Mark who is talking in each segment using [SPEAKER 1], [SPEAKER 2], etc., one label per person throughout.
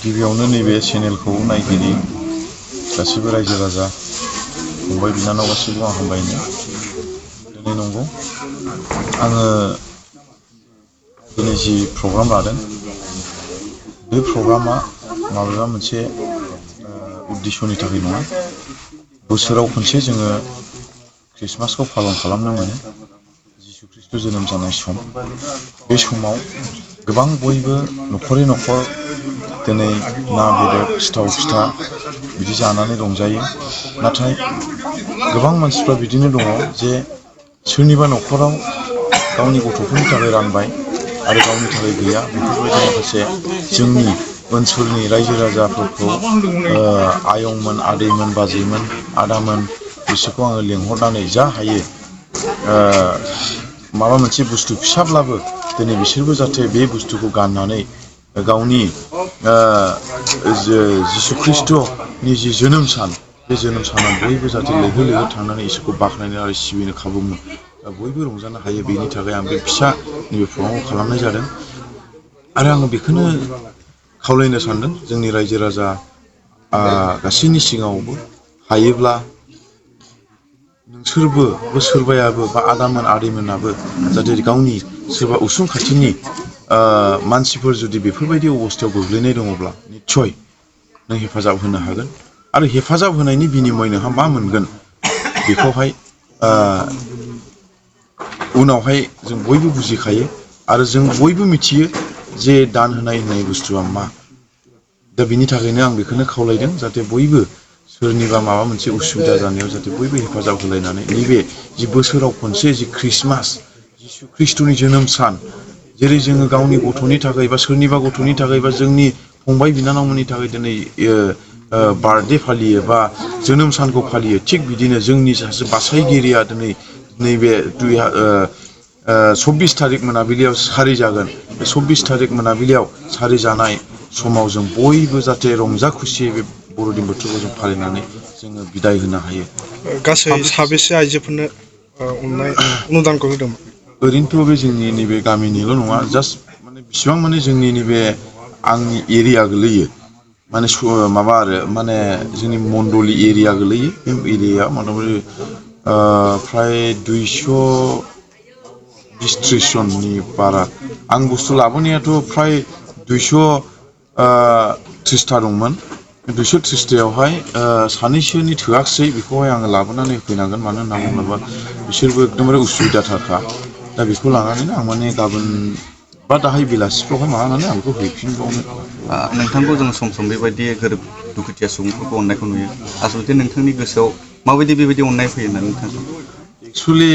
[SPEAKER 1] गिबियावनो नैबे चेनेलखौ नायगिरि गासिबो रायजो राजा फंबाय बिनानाव गासिबो आं हामबायनो। दिनै नंगौ आङो दिनै जि प्रग्राम लादों बे प्रग्रामा माबेबा मोनसे उद्देश्यनि थाखाय नङा। बोसोराव खनसे जोङो ख्रिस्टमासखौ पालन खालामनो मोनो। जिसु ख्रिस्ट जोनोम जानाय सम, बे समाव गोबां बयबो न'खरै न'खर दिनै ना बेदर सिथाव फिथा बिदि जानानै रंजायो। नाथाय गोबां मानसिफ्रा बिदिनो दङ जे सोरनिबा न'खराव गावनि गथ'फोरनि थाखाय रानबाय आरो गावनि थाखाय गैया। बेफोरबायदि माखासे जोंनि ओनसोलनि रायजो राजाफोरखौ आयंमोन, आदैमोन, बाजैमोन, आदामोन बिसोरखौ आङो लेंहरनानै जा हायो माबा मोनसे बुस्थु फिसाब्लाबो दिनै बिसोरबो जाहाथे बे बुस्थुखौ गाननानै गावनि जिसु ख्रिस्ट'नि जि जोनोम सान, बे जोनोम सानाव बयबो जाहाथे लैहोर लैहोर थांनानै इसोरखौ बाख्नायनो आरो सिबिनो खाबु बयबो रंजानो हायो। बेनि थाखाय आं बे फिसा नैबे प्रग्रामखौ खालामनाय जादों। आरो आङो बेखौनो खावलायनो सानदों जोंनि रायजो राजा गासैनि सिगाङावबो, हायोब्ला नोंसोरबो सोरबायाबो बा आदामोन आदैमोनाबो जाहाथे गावनि सोरबा उसुं खाथिनि मानसिफोर जुदि बेफोरबायदि अबस्थायाव गोग्लैनाय दङब्ला निस्सय नों हेफाजाब होनो हागोन। आरो हेफाजाब होनायनि बिनिमय नोंहा मा मोनगोन बेखौहाय उनावहाय जों बयबो बुजिखायो आरो जों बयबो मिथियो जे दान होनाय बुस्थुआ मा। दा बिनि थाखायनो आं बेखौनो खावलायदों जाहाथे बयबो सोरनिबा माबा मोनसे उसुबिदा जानायाव जाहाथे बयबो हेफाजाब होलायनानै नैबे जि बोसोराव खनसे जि ख्रिस्टमास, जिसु ख्रिस्ट'नि जोनोम सान, जेरै जोङो गावनि गथ'नि थाखाय बा सोरनिबा गथ'नि थाखाय बा जोंनि फंबाय बिनानावमोननि थाखाय दिनै बार्थडे फालियो बा जोनोम सानखौ फालियो, थिग बिदिनो जोंनि सासे बासायगिरिया दिनै नैबे 24 थारिख मोनाबिलियाव सारि जागोन। बे 24 थारिख मोनाबिलियाव सारि जानाय समाव जों बयबो जाहाथे रंजा खुसियै बे बर'दिन बोथोरखौ जों फालिनानै जोङो बिदाय होनो हायो।
[SPEAKER 2] गासै साबेसे आइजोफोरनो अननाय अनुदानखौ होदोंमोन?
[SPEAKER 1] ओरैनोथ' बे जोंनि नैबे गामिनिल' नङा, जास्ट माने बिसिबां माने जोंनि नैबे आंनि एरिया गोलैयो, माने माबा आरो माने जोंनि मण्डलि एरिया गोलैयो। बे एरियायाव मतामति फ्राय 220-30 जननि बारा। आं बुस्थु लाबोनायाथ' फ्राय 230 दंमोन। 230थायावहाय सानैसोनि थोआखिसै, बेखौहाय आङो लाबोनानै होफैनांगोन। मानो होनना बुङोब्ला बिसोरबो एकदमबारे उसुबिदाथारखा। दा बेखौ लानानैनो आं माने गाबोन बा दाहाय बेलासिफ्रावहाय माबानानै आं बेखौ हैफिनबावनो।
[SPEAKER 3] नोंथांखौ जों सम सम बेबायदि गोरिब दुखुथिया सुबुंफोरखौ अननायखौ नुयो। आसलथे नोंथांनि गोसोआव माबायदि बेबायदि अननाय फैयो होननानै नोंथाङा सानो?
[SPEAKER 1] एक्सुवेलि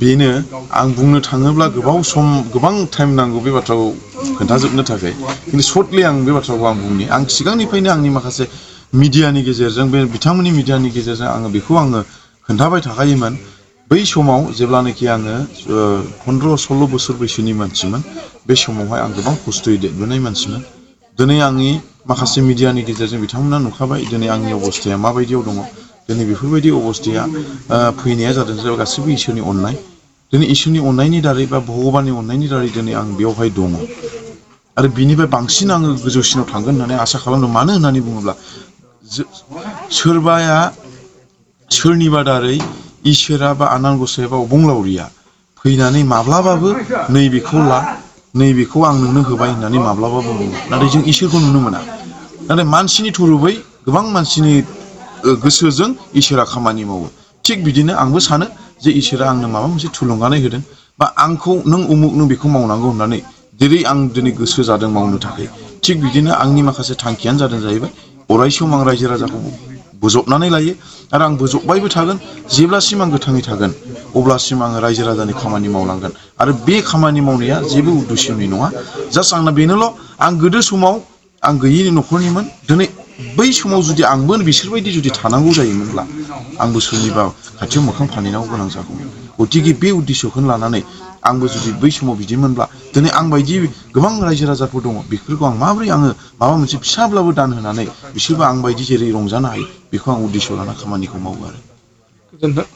[SPEAKER 1] बेनो, आं बुंनो थाङोब्ला गोबां टाइम नांगौ बे बाथ्राखौ खोन्थाजोबनो थाखाय। खिन्थु सर्टलि आं बे बाथ्राखौ बुंनि। आं सिगांनिफ्रायनो आंनि माखासे मिडियानि गेजेरजों, बे बिथांमोननि मिडियानि गेजेरजों आङो खोन्थाबाय थाखायोमोन। बै समाव जेब्लानाखि आङो 15-16 बोसोर बैसोनि मानसिमोन, बे समावहाय आं गोबां खस्थ'यै देरबोनाय मानसिमोन। दिनै आंनि माखासे मिडियानि गेजेरजों बिथांमोना नुखाबाय दिनै आंनि अबस्थाया माबायदियाव दङ। दिनै बेफोरबायदि अबस्थाया फैनाया जादों जे गासिबो इसोरनि अननाय। दिनै इसोरनि अननायनि दारै बा भगबाननि अननायनि दारै दिनै आं बेयावहाय दङ। आरो बिनिफ्राय बांसिन आङो गोजौसिनाव थांगोन होननानै आसा खालामदों। मानो होननानै बुङोब्ला सोरबाया सोरनिबा दारै इसोरा बा आनान गसाइ बा अबंलावरिया फैनानै माब्लाबाबो नैबेखौ ला, नैबेखौ आं नोंनो होबाय होननानै माब्लाबाबो बुङा। नाथाय जों इसोरखौ नुनो मोना। नाथाय मानसिनि थुरुबै गोबां मानसिनि गोसोजों इसोरा खामानि मावो। थिग बिदिनो आंबो सानो जे इसोरा आंनो माबा मोनसे थुलुंगानाय होदों बा आंखौ नों उमुक नों बेखौ मावनांगौ होननानै जेरै आं दिनै गोसो जादों मावनो थाखाय, थिग बिदिनो आंनि माखासे थांखियानो जादों जाहैबाय अराय सम आं रायजो राजाखौ बोजबनानै लायो आरो आं बोजबबायबो थागोन। जेब्लासिम आं गोथाङै थागोन अब्लासिम आङो रायजो राजानि खामानि मावलांगोन। आरो बे खामानि मावनाया जेबो उद्देश्यनि नङा, जास्ट आंना बेनोल', आं गोदो समाव आं गैयि न'खरनिमोन। दिनै बै समाव जुदि आंबो बिसोरबायदि जुदि थानांगौ जायोमोनब्ला आंबो सोरनिबा खाथियाव मोखां फानहैनांगौ गोनां जागौमोन। गतिके बे उद्देश्यखौनो लानानै आंबो जुदि बै समाव बिदिमोनब्ला दिनै आं बायदि गोबां रायजो राजाफोर दङ, बेफोरखौ आं माबोरै माबा मोनसे फिसाब्लाबो दान होनानै बिसोरबो आं बायदि जेरै रंजानो हायो, बेखौ आं उद्देश्य लाना खामानिखौ मावो आरो।
[SPEAKER 2] गोजोन्थों।